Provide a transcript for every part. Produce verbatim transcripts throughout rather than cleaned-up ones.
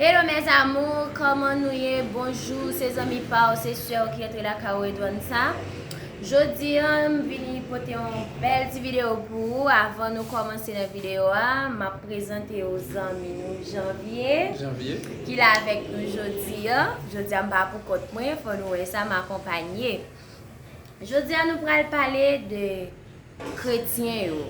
Hello mes amours, kòman nou ye? Bonjou, se zanmi pa w, se sè w ki antre lakay ou, Edwansa. Jodi a, m vini pote yon bèl ti videyo pou ou. Avan nou kòmanse nan videyo a, m ap prezante w zanmi nou, Janvier, Janvier. Ki la avèk nou jodi a. Jodi a, m pa pou kont mwen, fò nou wè sa, m akonpanye. Jodi a, nou pral pale de kretyen yo.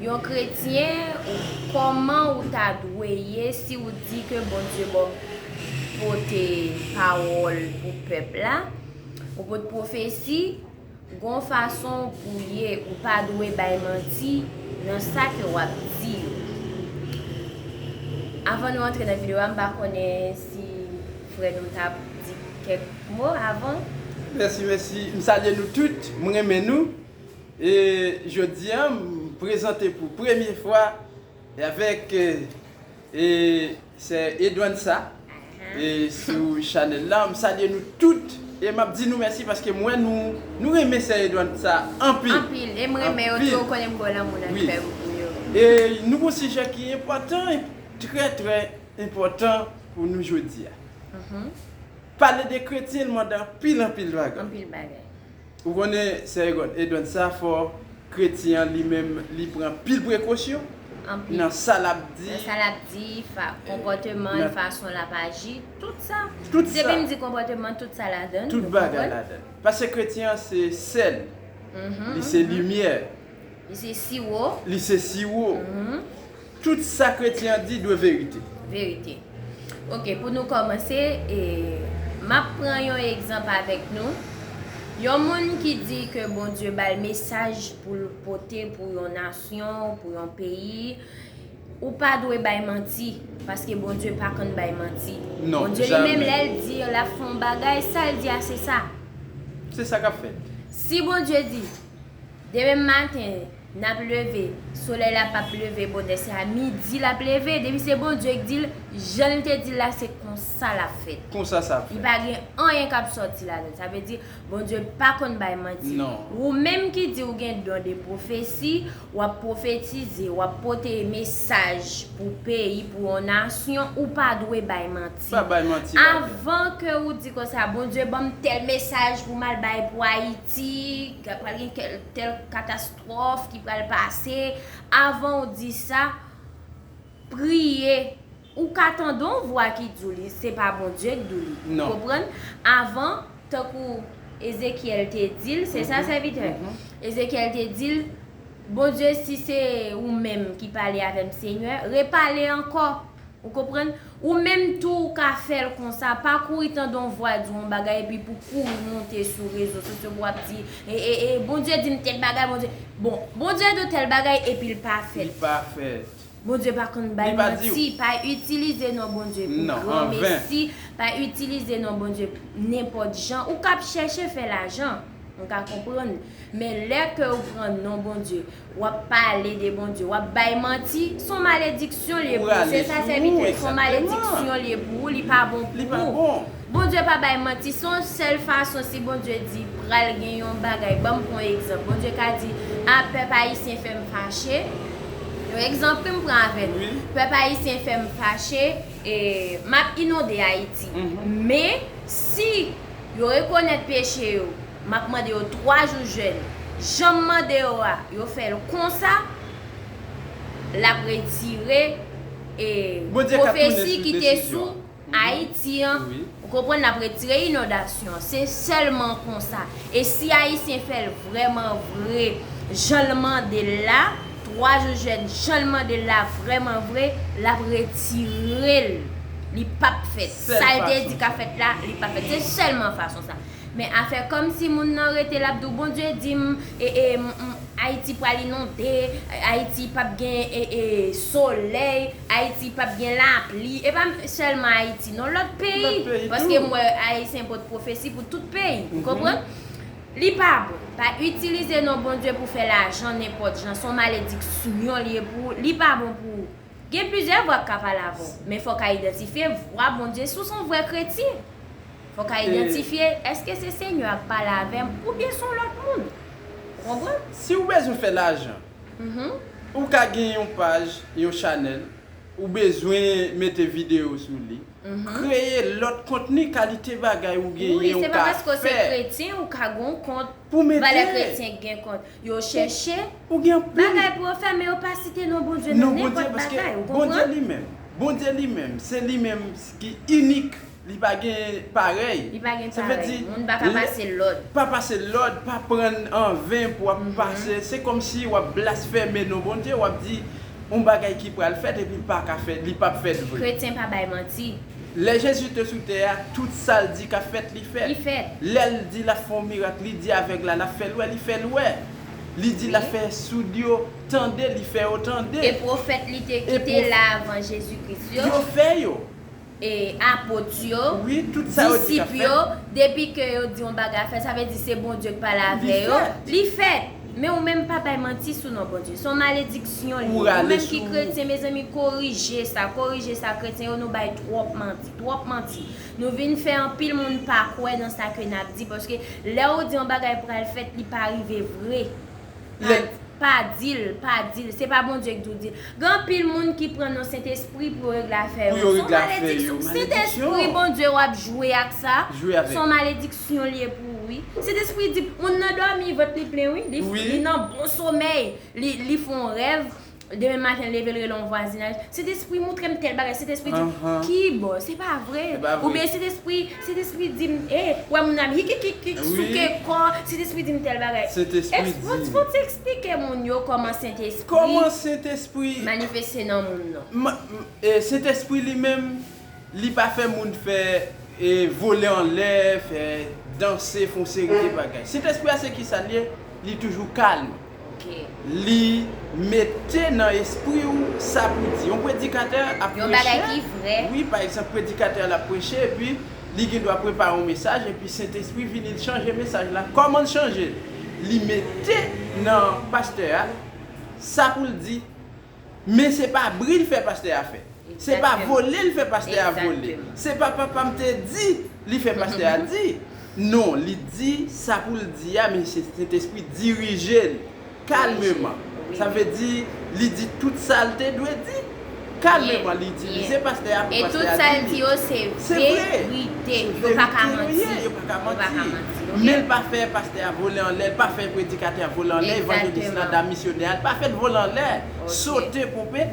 Yon kretyen, ou, kòman ou ta dwe ye si ou di ke Bondye ba w pote pawòl pou pèp la, ou pot pwofesi, gon fason pou ye, ou pa dwe bay manti nan sa ke w ap di yo. Avan nou antre nan videyo a, m pa konnen si frè nou ta di kèk mo avan. Mèsi, mèsi. M salye nou tout, m renmen nou. E jodi a, m prezante pou premye fwa e avèk, e, e, sè Edwansa, e, sou chanèl la. M salye nou tout e m ap di nou mèsi paske m wè nou, nou renmen sè Edwansa anpil. Anpil. E m renmen yo tou, yo konnen m gen lanmou nan kè m pou yo. E nou gon sijè ki enpòtan, e trè, trè enpòtan pou nou jodi a. Pale de kretyen, l mande anpil, anpil bagay. Anpil bagay. Ou konnen, sè Edwansa, fò kretyen an li menm, li pran anpil prekosyon nan sa l ap di. Nan sa l ap di, konpòteman l, fason l ap aji, tout sa. Tout sa. Depi m di konpòteman, tout sa ladan l, nou konprann? Tout bagay ladan l. Paske kretyen an se sèl, li se limyè. Li se siwo. Li se siwo. Tout sa kretyen an di dwe verite. Verite. Ok, pou nou kòmanse, e, m ap pran yon egzanp avèk nou. Yon moun ki di ke Bondye ba l mesaj pou l pote pou yon nasyon, pou yon peyi, ou pa dwe bay manti, paske Bondye pa konn bay manti. Non, Bondye li menm, lè l di l ap fè yon bagay, sa l di a, se sa. Se sa k ap fèt. Si Bondye di, demen maten, n ap leve, solèy la p ap leve bonè, se a midi l ap leve. Depi se Bondye k di l, jan l te di l la, se konsa l ap fèt. Konsa sa ap fèt. Li pa gen anyen k ap sòti ladan l. Sa vle di, Bondye pa konn bay manti. Non. Ou menm ki di ou gen don de pwofesi, w ap pwofetize, w ap pote mesaj pou peyi, pou yon nasyon, ou pa dwe bay manti. Pa bay manti ladan. Avan ke ou di konsa, Bondye ban m tèl mesaj pou m al bay pou Ayiti, pral gen tèl katastwòf ki pral pase. Avan ou di sa, priye. Ou ka tande yon vwa ki di w li, se pa Bondye k di w li. Non. Ou konprann? Avan, tankou Ezekyèl te di l, se sa, sèvitè? Ezekyèl te di l, Bondye, si se ou menm ki pale avè m, Senyè, repale ankò. Ou konprann? Ou menm tou, ou ka fè l konsa. Pa kouri tande yon vwa di w yon bagay epi pou kouri monte sou rezo sosyo pou w ap di, e, e, e, Bondye di m tèl bagay, Bondye. Bon, Bondye di w tèl bagay epi l pa fèt. Li pa fèt. Bondye pa konn bay manti. Pa itilize non Bondye pou granmesi. Pa itilize non Bondye nenpòt jan. Ou k ap chèche fè lajan, m ka konprann. Men lè ke ou pran non Bondye, w ap pale de Bondye, w ap bay manti, se yon malediksyon l ye pou ou. Se sa, sèvitè, se yon malediksyon l ye pou ou, li pa bon pou ou. Bondye pa bay manti, se yon sèl fason, si Bondye di pral gen yon bagay, ban m pran yon egzanp. Bondye ka di, a, pèp ayisyen fè m fache. Yon egzanp ke m pran avè nou. Pèp ayisyen fè m fache, e, m ap inonde Ayiti. Men, si yo rekonèt peche yo, m ap mande yo twa jou jèn. Jan m mande yo a, yo fè l konsa, l ap retire, e, pwofesi ki te sou Ayiti an, ou konprann, l ap retire inondasyon an. Se sèlman konsa. E si Ayisyen fè l vrèman vre, jan l mande l la, twa jou jèn, jan l mande l la, vrèman vre, l ap retire l. Li p ap fèt. Sa l te di k ap fèt la, li p ap fèt. Se sèlman fason sa. Men afè kòmsi moun nan rete, l ap di w, Bondye di m, e, e, m, m, Ayiti pral inonde, Ayiti p ap gen, e, e, solèy, Ayiti p ap gen lapli. E pa sèlman Ayiti, non, lòt peyi. Paske m wè Ayisyen pot pwofesi pou tout peyi. Ou konprann? Li pa bon. Pa itilize non Bondye pou fè lajan nenpòt jan. Se yon malediksyon li ye pou ou. Li pa bon pou ou. Gen plizyè vwa k ka pale avè w, men fò w ka idantifye vwa Bondye si w se yon vrè kretyen. Fò w ka idantifye, èske se Senyè a k pale avè m oubyen se yon lòt moun? Ou konprann? Si w bezwen fè lajan, ou ka gen yon paj, yon chanèl, Ou bezwen mete videyo sou li. Kreye lòt kontni, kalite bagay ou genyen, ou ka fè. Wi, se pa paske w se kretyen ou ka gen yon kont. Pou mete. Valè kretyen gen kont. Yo chèche bagay pou yo fè, men yo pa site non Bondye nan nenpòt bagay, ou konprann? Bondye li menm, Bondye li menm, se li menm ki inik, li pa gen parèy. Li pa gen parèy. Moun pa ka pase lòd. Pa pase lòd, pa pran anven pou w ap pase. Se kòmsi w ap blasfeme non Bondye, w ap di yon bagay ki pral fèt epi l pa ka fèt, li p ap fèt vre. Kretyen pa bay manti. Lè Jezi te sou tè a, tout sa l di k ap fèt, li fèt. Li fèt. Lè l di l ap fè yon mirak, li di avèg la, l ap fè l wè, li fè l wè. Li di l ap fè soud yo tande, li fè yo tande. E pwofèt li te ki te la avan Jezi Kris yo. Yo fè yo. E apot yo, wi, tout sa yo di k ap fèt, disip yo, depi ke yo di yon bagay fèt, sa vle di se Bondye k pale avè yo. Li fèt. Li fèt. Men ou menm pa bay manti sou non Bondye. Se yon malediksyon li ye. Ou menm ki kretyen, mezanmi, korije sa, korije sa, kretyen yo, nou bay twòp manti, twòp manti. Nou vin fè anpil moun pa kwè nan sa ke n ap di, paske lè ou di yon bagay pral fèt, li pa rive vre. Pa, pa di l, pa di l. Se pa Bondye ki di w di l. Gen anpil moun ki pran non Sentespri pou yo regle afè yo. Se yon malediksyon. Sentespri Bondye w ap jwe ak sa. Se yon malediksyon li ye pou ou, wi. Sentespri di, moun nan dòmi, vant li plen, wi. Li, li nan bon somèy. Li, li fè yon rèv. Demen maten, l leve, l rele yon vwazinaj. Sentespri montre m tèl bagay. Sentespri di m, ki bò? Se pa vre. Oubyen Sentespri, Sentespri di m, e, wè moun nan ap hikikikik, souke kò. Sentespri di m tèl bagay. Sentespri di m. Fò, fò ti eksplike moun yo kòman Sentespri manifeste nan moun nan. Kòman Sentespri? Ma-, m-, e, Sentespri li menm, li pa fè moun fè, e, vole anlè, fè danse, fè yon seri de bagay. Sentespri a se ki sa l ye? Li toujou kalm. Li mete nan espri w sa pou di. Yon predikatè ap preche. Yon bagay ki vrè. Wi, pa egzanp, predikatè a l ap preche, epi li gen dwa prepare yon mesaj, epi Sentespri vini, l chanje mesaj la. Kòman l chanje l? Li mete nan pastè a sa pou l di, men se pa bri l fè pastè a fè. Se pa vole l fè pastè a vole. Se pa papa m te di li fè pastè a di. Non, li di sa pou l di a, men se Sentespri dirije l kalmeman. Sa vle di, li di tout sa l te dwe di kalmeman. Li itilize pastè a pou pastè a di li. E tout sa l di yo se verite. Yo pa ka manti. Yo pa ka manti. Men l pa fè pastè a vole anlè, l pa fè predikatè a vole anlè, evanjelis la, dam misyonè a, l pa fè l vole anlè. Sote, ponpe.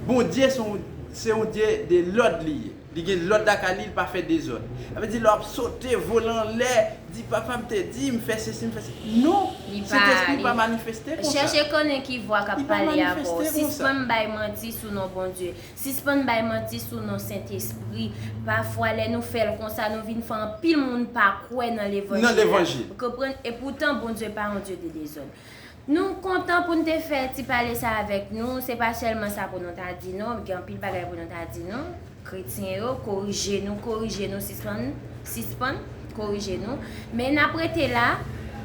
Bondye se yon, se yon Dye de lòd li ye. Li gen lòd lakay li, li pa fè dezòd. Sa vle di lè w ap sote, vole anlè, di papa m te di m fè sesi, m fè sesi. Non, Sentespri pa manifeste konsa. Chèche konnen ki vwa k ap pale avè w. Sispann bay manti sou non Bondye. Sispann bay manti sou non Sentespri. Pafwa, lè nou fè l konsa, nou vin fè anpil moun pa kwè nan levanjil la. Nan levanjil. Ou konprann? Epoutan, Bondye pa yon Dye de dezòd. Nou kontan pou n te fè ti pale sa avèk nou. Se pa sèlman sa pou nou ta di non. Gen anpil bagay pou nou ta di non. Kretyen yo, korije nou, korije nou, sispann, sispann korije nou. Men n ap rete la.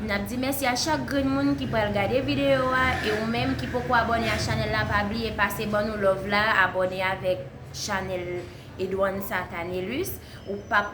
N ap di mèsi a chak grenn moun ki pral gade videyo a. E ou menm ki poko abòne a chanèl la, pa bliye pase ban nou love la, abòne avèk chanèl Edwannsa Tanelus. Ou p ap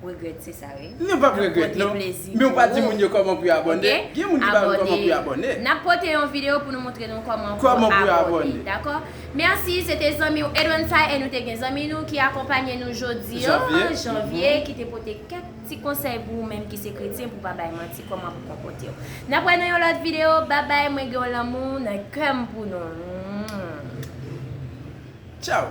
regrèt, se sa, wi. Nou p ap regrèt, non. Men ou pa di moun yo kòman pou yo abòne. Gen moun ki pa konn kòman pou yo abòne. N ap pote yon videyo pou nou montre nou kòman pou abòne. Dakò? Mèsi, se te zanmi w Edwannsa, e nou te gen zanmi nou ki akonpanye nou jodi a, Janvye, ki te pote kèk ti konsèy pou ou menm ki se kretyen, pou w pa bay manti kòman pou konpòte w. N ap wè nan yon lòt videyo. Babay, mwen gen yon lanmou nan kè m pou nou. Tchaw.